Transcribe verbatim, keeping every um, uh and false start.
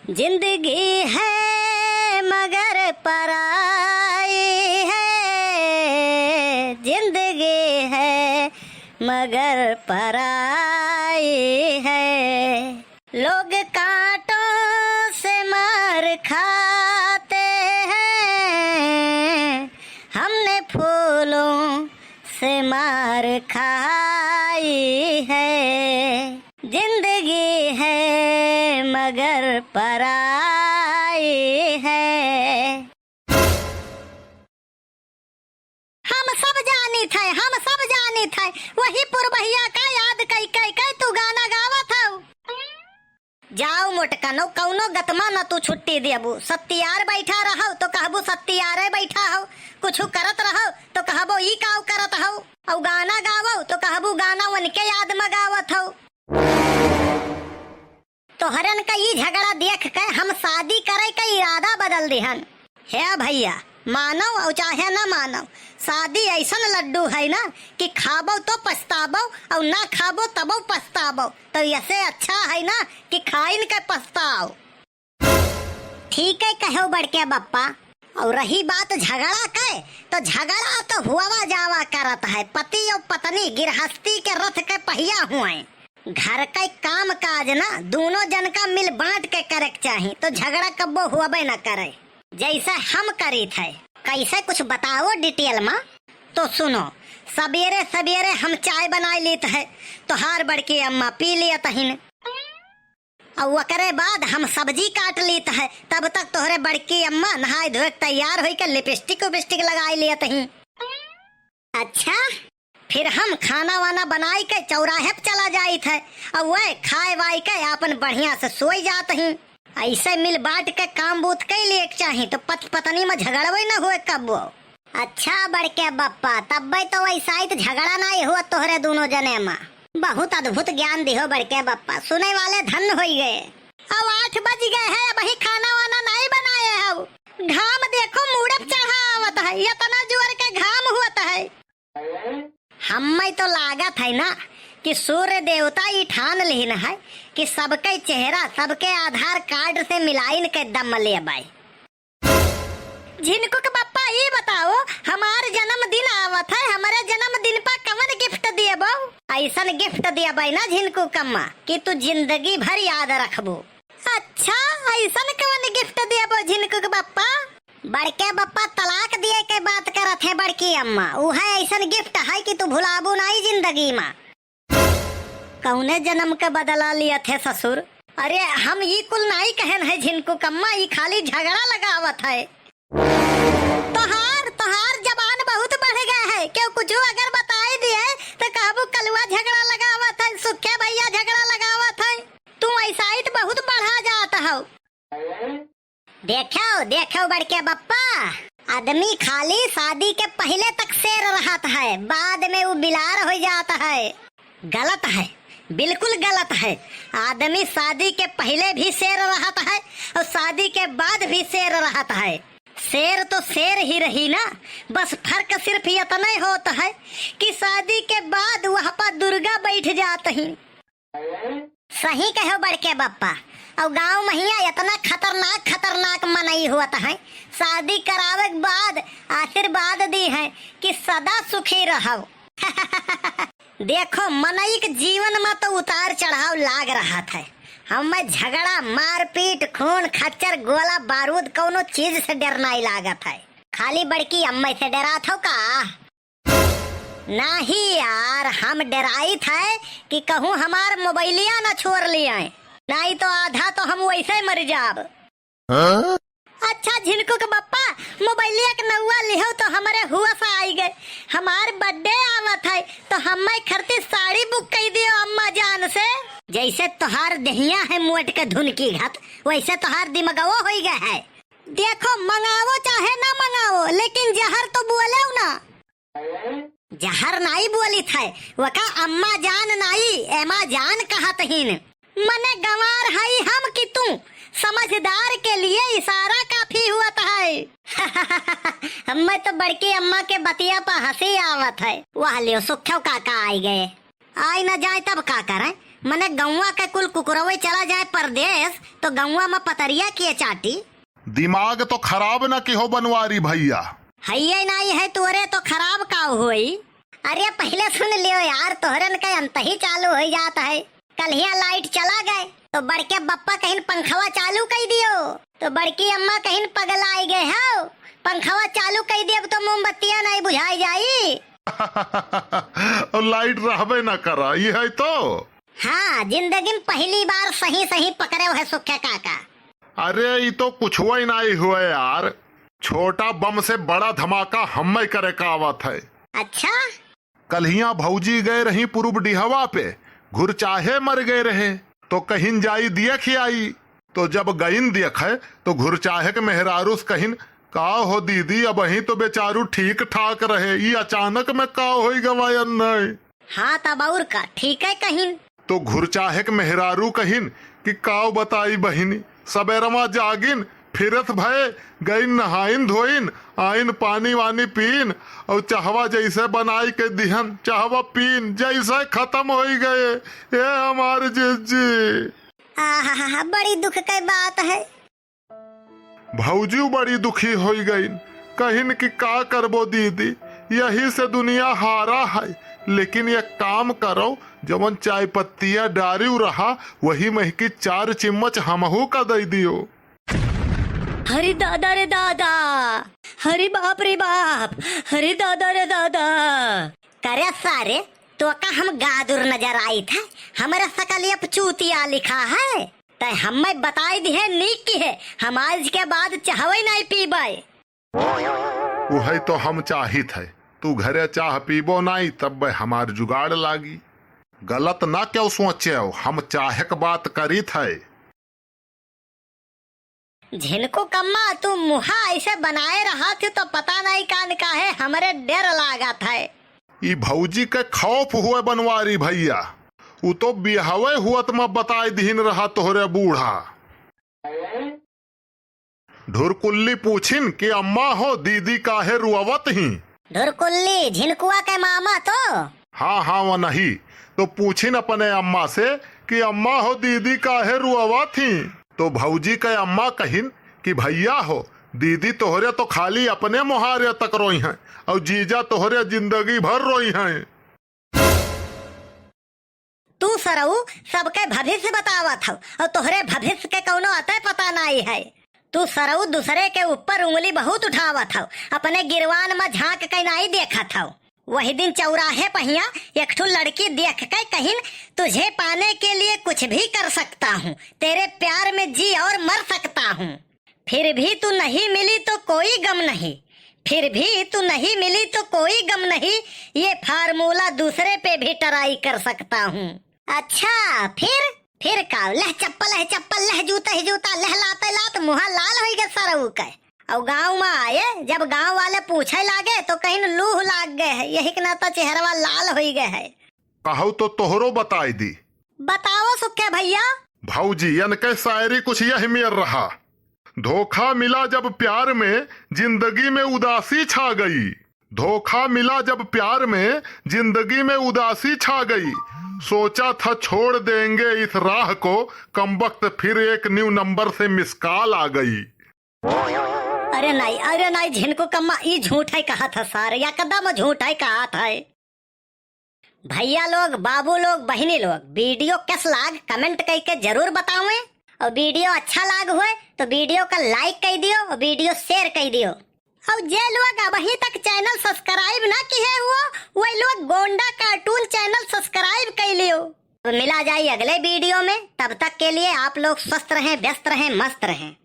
जिंदगी है मगर पराई है, जिंदगी है मगर पराई है। लोग कांटों से मार खाते हैं, हमने फूलों से मार खाई है। जिंदगी है मगर पराई है। हम सब जानित है, हम सब जानित है, वही पुरबहिया का याद कई कई कई तू गाना गावत हऊ। जाओ मोटकनो, कौनो गतमा न तू छुट्टी देबू। सत्तियार बैठा रहौ तो कहबू सत्तियारे बैठा हौ, कुछु करत रहौ तो कहबो ई काव करत हौ, औ गाना गावौ तो कहबू गाना उनके याद में गावत हौ। तोहरन का ई झगड़ा देख के हम शादी करे का इरादा बदल दिहन। हे भैया, मानव और चाहे ना मानव, शादी ऐसन लड्डू है ना कि खाबो तो पछताबो और ना खाबो तबो पछताबो, तो ऐसे अच्छा है ना कि खाइन के पछताओ। ठीक है कहो बड़के बप्पा। और रही बात झगड़ा के, तो झगड़ा तो हुआ जावा करत है, पति और पत्नी गिरहस्ती के रथ के पहिया हुए। घर के काम काज ना दोनों जन का मिल बांट के करे के चाही, तो झगड़ा कब्बो हुआबे न करे। जैसे हम करीत है, कैसे कुछ बताओ detail में। तो सुनो, सबेरे सबेरे हम चाय बनाई लेत है, तोहार बड़की अम्मा पी लियत हिन। और ओकरे बाद हम सब्जी काट लेत है, तब तक तोहरे बड़की अम्मा नहाए धोए के तैयार होई के लिपस्टिक उपिस्टिक लगाई लियत ही। अच्छा, फिर हम खाना वाना बनाई के चौराहे पे चला जाइत है, और वह खाए वाई के आपन बढ़िया से सोई जात ही। ऐसे मिल बांट के काम बूत कई लिए के चाही, तो पति पत्नी में झगड़वे न हुए कब्बो। अच्छा बड़के बप्पा, तब्बे तो वैसा ही तो झगड़ा नाई हुआ तोहरे दोनों जने में। बहुत अद्भुत ज्ञान दिहो बड़के बप्पा, सुने वाले धन्य होई गए। अब आठ बज गए है, अबही खाना वाना नाई बनाए हो। घाम देखो मुड़े पे चढ़ा आवत है, इतना जोर के घाम हुअत है। हम्मे तो लागत है ना कि सूर्य देवता ई ठान लिहिन है कि सबके चेहरा सबके आधार कार्ड से मिलाइन के दम लेबै। झिनकू के बप्पा, ई बताओ, हमार जन्मदिन आवत है, हमरे जन्मदिन पर कवन gift देबो? ऐसन gift देबै ना झिनकू कम्मा कि तू जिंदगी भर याद रखबो। अच्छा, ऐसन कवन gift देबो झिनकू के बप्पा? बड़के बप्पा, तलाक दिए के बात करत है बड़की अम्मा, उहे ऐसन gift है कि तू भुलाबू नाई जिंदगी मा। कौने जन्म के बदला लियत है ससुर? अरे, हम ई कुल नाई कहन है झिनकू कम्मा, ई खाली झगड़ा लगावत है। तोहार, तोहार जबान बहुत बढ़ गए है, केहू कुछ अगर बताई दिए तो कहबू कलुआ झगड़ा लगावत है, सुखे भैया झगड़ा लगावत है। तू ऐसा ही तो बहुत बढ़ा जात हो। देखो, देखो बड़के बप्पा, आदमी खाली शादी के पहिले तक शेर रहत है, बाद में उ बिलार हो जात है। गलत है, बिल्कुल गलत है। आदमी शादी के पहिले भी शेर रहत है और शादी के बाद भी शेर रहत है। शेर तो शेर ही रही ना, बस फर्क सिर्फ इतना होत है कि शादी के बाद वह पर दुर्गा बैठ जात ही। सही कहो बड़के बप्पा, और गाँव महिया इतना खतरनाक खतरनाक मनई होत है, शादी करावे के बाद आशीर्वाद दी है कि सदा सुखी रहो। देखो, मनई के जीवन में तो उतार चढ़ाव लाग रहत है। हमें झगड़ा, मारपीट, खून खच्चर, गोला बारूद कौनो चीज से डर नाई लागत है। खाली बड़की अम्मा से डरात हो का? नाही यार, हम डराइत है कि कहूँ हमार मोबाइलिया न छोर लियाए, नाही तो आधा तो हम वैसे मर जाब। हाँ? अच्छा झिनकू के बप्पा, मोबाइलिया के नौवा लिहो तो हमरे हुआ सा आई गए। हमार birthday आवत है तो हम्मे खरती साड़ी book कई दियो अम्मा जान से। जैसे तोहार दहिया है मोट के धुन की घत, वैसे तोहार दिमगवो होई गए है। देखो, मंगावो चाहे ना मंगावो, लेकिन जहर तो बोलेउ ना। जहर नाई बोलित है, वका अम्मा जान नाई, एमा जान कहत हीन। मने गंवार हई हम कि तू, समझदार के लिए इशारा काफी हुअत है। हम्मे तो बड़की अम्मा के बतिया पर हंसी आवत है। वह लियो सुख्यो काका आई गए। आई न जाए तब का करें? मने गौवा के कुल कुकुरवे चला जाए परदेस, तो गौवा में पतरिया के चाटी। दिमाग तो खराब न किहो बनवारी भइया। हइये नाई है तोरे तो खराब का होई? अरे पहिले सुन लियो यार, तोहरन के अंत ही चालू होइ जात है। कल्हिया लाइट चला गए तो बड़के बप्पा कहिन पंखवा चालू कइ दियो, तो बड़की अम्मा कहिन पगलाइ गए हो, पंखवा चालू कइ दियो, अब तो मोमबत्तिया नाई बुझाइ जाई। और लाइट रहबे न करा, ई है तो। हाँ, जिंदगी में पहली बार सही सही पकड़े है सुखे काका। अरे, ई तो कुछुवइ नाई हुए यार, छोटा बम से बड़ा धमाका हम्मे करे का आवत है। अच्छा? कल्हिया भौजी गए रही पुरुब डिहवा पे, घुरचाहे मर गए रहे, तो कहिन जाई दियख आई। तो जब गइन दियख है, तो घुरचाहे के मेहरारू से कहिन, "का हो दीदी, अबहीं तो बेचारू ठीक ठाक रहे, ई अचानक में का होई गवा?" नहीं। हाँ, तब और का, ठीक है कहिन। तो घुरचाहे के मेहरारू कहिन कि काव बताई बहिनी, सबेरवा जागिन, फिरत भए, गइन नहाइन धोइन, आइन पानी वानी पीन, और चहवा जैसे बनाई के दिहन, चहवा पीन जैसे खतम होई गए। ए हमार जिज्जी। आहा, बड़ी दुख के बात है। भौजी बड़ी दुखी होई गईन, कहिन कि का करबो दीदी, यही से दुनिया हारा है। लेकिन एक काम करो, जवन चाय पत्तिया डारिउ रहा, वही महकी चार चिम्मच हमहू का दई दियो। हरे दादा रे दादा, हरे बाप रे बाप, हरे दादा रे दादा। करे सारे, तो का हम गादुर नजर आई था? हमरे सकलिया पे चूतिया लिखा है। तै हम्मे बताई दिहे नीक की है, हम आज के बाद चाहवै नाई पीबै। उहै तो हम चाहित है, तू घरे चाह पीबो नाई, तब हमार जुगाड़ लागी। गलत ना क्यों सोचे हो, हम चाहे के बात करीत है। झिनकू कम्मा, तू मुहा ऐसे बनाए रहा थी तो पता नहीं कान काहे हमरे डर लागत है। ई भौजी के खौफ हुए बनवारी भैया, उ तो बियाहवे हुअत म बताए दिहिन रहा तोहरे बूढ़ा। ढुरकुल्ली पूछिन कि अम्मा हो, दीदी काहे रुआवत ही? ढुरकुल्ली, झिनकुआ के मामा तो? हाँ, हाँ, वो नहीं। तो पूछिन अपने अम्मा से कि अम्मा हो, दीदी काहे रुआवत ही? तो भौजी के अम्मा कहिन कि भैया हो, दीदी तोहरे तो खाली अपने मोहारे तक रोई हैं और जीजा तोहरे जिंदगी भर रोई हैं। तू सरऊ सबके भविष्य बतावत हौ और तोहरे भविष्य के कौनो अतः पता नाई है। तू सरऊ दूसरे के ऊपर उंगली बहुत उठावत हौ, अपने गिरवान म झांक के नाई देखत हौ। वही दिन चौराहे पहिया एक ठो लड़की देख के कहिन, "तुझे पाने के लिए कुछ भी कर सकता हूँ, तेरे प्यार में जी और मर सकता हूँ।" फिर भी तू नहीं मिली तो कोई गम नहीं, फिर भी तू नहीं मिली तो कोई गम नहीं, ये फार्मूला दूसरे पे भी ट्राई कर सकता हूँ। अच्छा, फिर? फिर का? लह चप्पल है चप्पल, लह जूता है जूता, लह लात है लात, मुहा लाल होई गए सरऊ के। और गाँव में आए, जब गाँव वाले पूछे लागे तो कहिन लूह लाग गए है, यही के नाता चेहरवा लाल होई गए है। कहू तो तोहरो बताई दी। बताओ सुखे भैया। भौजी, इनके शायरी कुछ यही मेर रहा। धोखा मिला जब प्यार में, जिंदगी में उदासी छा गई। धोखा मिला जब प्यार में, जिंदगी में उदासी छा गई। सोचा था छोड़ देंगे इस राह को, कमबख्त फिर एक न्यू नंबर से मिस कॉल आ गई। अरे नाई, अरे नाई, झिनकू कम्मा, ई झूठ है कहा था सारे, एकदम झूठ है कहा था। भैया लोग, बाबू लोग, बहिनी लोग, वीडियो कस लाग comment कइके जरूर बतावें। और वीडियो अच्छा लाग हुए तो वीडियो का like कइ दियो और वीडियो share कइ दियो। और जे लोग अबहीं तक channel subscribe ना किहे हुओ, वही लोग गोंडा cartoon channel subscribe कइ लियो। तो मिला जाए अगले वीडियो में, तब तक के लिए आप लोग स्वस्थ रहें, व्यस्त रहें, मस्त रहें।